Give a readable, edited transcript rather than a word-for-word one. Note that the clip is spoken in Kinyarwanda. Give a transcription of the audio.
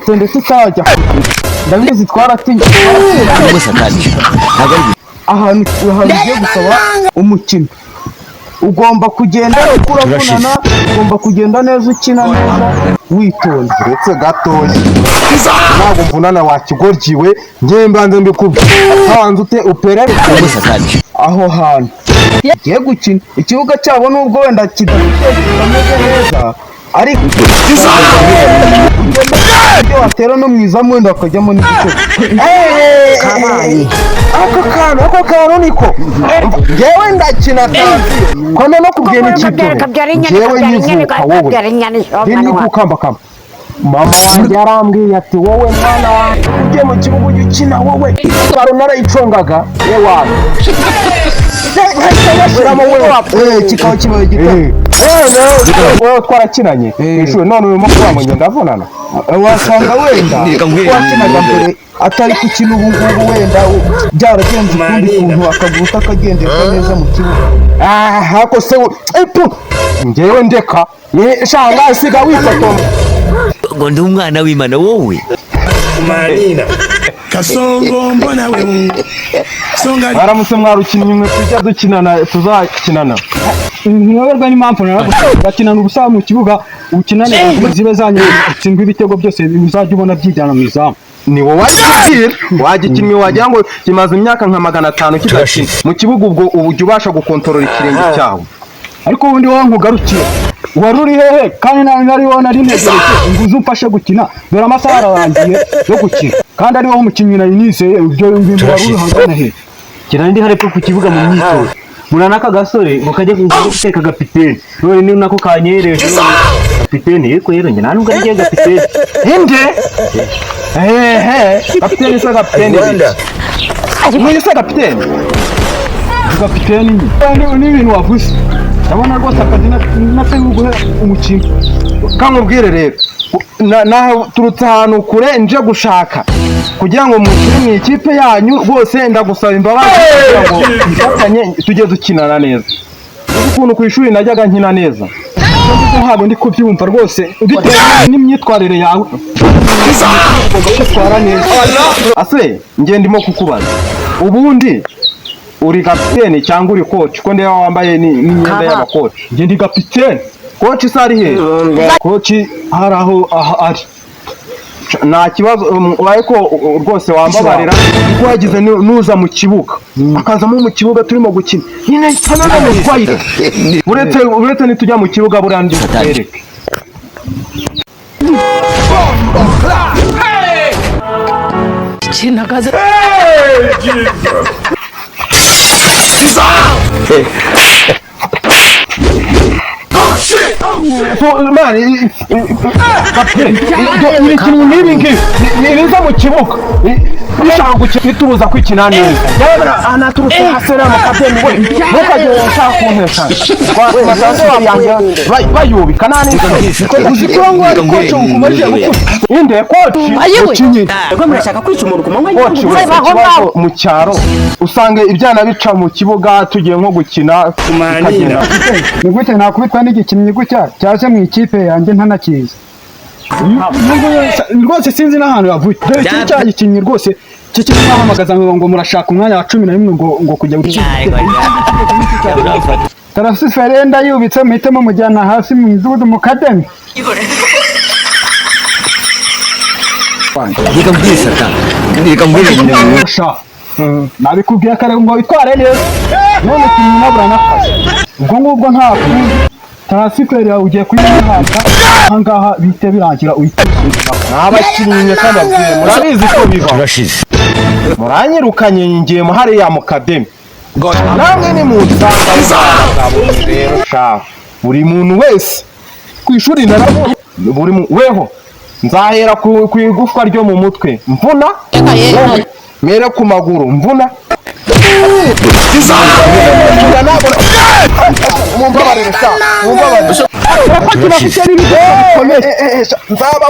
Uramutse ndetse utajya, ndabizi twaratinye. Harimo Satani, ntabwo ari Ahantu ahantu ugiye gusaba umukino, ugomba kugenda uko uravunana, ugomba kugenda neza, ukina neza, witonze. Uretse gatoya, ntabwo mvunana wakigoryiwe. Njye mbanze mbikubwira, banza ute uperere. Harimo Satani. Aho hantu ugiye gukina, ikibuga cyabo nubwo wenda kidafite, kitameze neza, ariko ugenda ibyo watera no mu izamu, wenda bakajyamo n'igitego. Kabaye ako kantu niko njyewe ndakina tansiyo kone no kubwira ikipe. Njyewe nyivuka, wowe ndi gukambakamba, mama wanjye yarambwiye ati: "Wowe mwana wanjye, ugiye mu kibuga ujya ukina wowe." Baro narayicongaga yewe, nkahita ngashyiramo wowe. Kikaba kibaye igitego. Wowe twarakinanye ku ishuri, none urimo kuvuga ngo ngenda ndavunana. Wasanga wenda Reka nkwereke. wakinaga mbere atari gukina ubu ngubu, wenda byaragenze ukundi kuntu, akaguru utakagendeshwa neza mu kibuga. Ah, ako se epu njyewe ndeka. Shanga siga wifotoma. Ngo ndi umwana w'Imana wowe. Kasongo mbona we songa. Baramutse mwarukinnyi mwe, tujya dukinana, tuzakinana. Ntiyoberwa n'impamvu naragusabye bakinana ubusa mu kibuga, ukinane zibe zanyu, utsindwe ibitego byose uzajya ubona byijyana mu izamu. Ni wowe ari kubwira wagikinnyi, wagira ngo kimaze imyaka nka 500 kidakina mu kibuga. Ubwo ubu ujya ubasha gukontorora ikirenge cyawe? Ariko ubundi wowe nkugarukiye, wari uri hehe? Kandi nawe nari wowe nari ntegereje ngo uze umfashe gukina. Dore amasaha ararangiye yo gukina, kandi ari wowe umukinnyi nari nizeye. Ibyo bintu wari uri hangana he? Kina ndi hano ku kibuga mu myitozo, murana n'aka gasore ngo kajye guteka gapitene, none ni nako kanyereje kapitene. Yego rero, njye nta nubwo ari njye gapitene. Inde hehe kapiteni? Se kapiteni uyu, se kapiteni? Kapiteni nyine n'ibintu wavuze, ndabona rwose akazi natari buguhe umukino. Kankubwire rero, naturutse ahantu kure nje gushaka kugira ngo mushyire mu ikipe yanyu. Rwose ndagusaba imbabazi kugira ngo dufatanye tujye dukinana neza. Uzi ukuntu ku ishuri najyaga nkina neza? Ibyo ntabwo ndi kubyumva rwose, bitewe n'imyitwarire yawe ugomba kwitwara neza. Ase njye ndimo kukubaza, ubundi uri kapiteni cyangwa uri coach, ko ndeba wambaye n'imyenda y'abakoci? Njye ndi kapitene. Coach se ari he? Coach hari aho aha ari. Nta kibazo, ariko rwose wambabarira kuko wagize nuza mu kibuga, akazamo mu kibuga turimo gukina nyine hano mu twayire. Uretse nitujya mu kibuga, buriya ndi bukwereke. Man, kapiteni, ibikinnyi nk'ibi ngibi nibiza mu kibuga bishaka gukina bitubuza kwikina neza. Yewe, naturutse hasi rero, mukapiteni we, ntukajye ushaka kuntesha yanjye bayubika nta n'isoni. Uzi ko ngo ari coach ukumarije gukura? Inde coach? Umukinnyi. Murashaka kwica umuntu ku manywa? Coach we, ikibazo mu cyaro usanga ibyana bica mu kibuga tugiye nko gukina bikagenda. Ni gute nakubitwa n'igikinnyi gutya cyaje mu ikipe yanjye ntanakizi? Uyu nguyu rwose sinzi n'ahantu yavuye. Dore iki cya gikinnyi rwose kikiri mwahamagaza ngo murashaka umwanya wa 11 ngo kujya gukina. Tarasiferi ndayubitse, muhite mumujyana hasi mu midugudu mu kademi. Reka mbwire Satani, reka mbwire. Sha, nabikubwiye kare ngo witware neza, none tumwinabura n'akazi. Ubwo ngubwo nta kundi, transfer yawe ugiye kuyihabwa ahangaha, bihite birangira uhite usubira. N'abakinnyi kababwire, murabizi ko biba. Turashize. Muranyirukanye, ngiye mu hariya mu kademi, namwe ni munsanga rero. Sha, buri muntu wese ku ishuri narabo, buri weho nzahera ku igufwa ryo mu mutwe mvuna wowe, mere ku maguru mvuna. Mumbabarire sha, mumbabarire. Turafite n'ibitego bikomeye. Nzaba.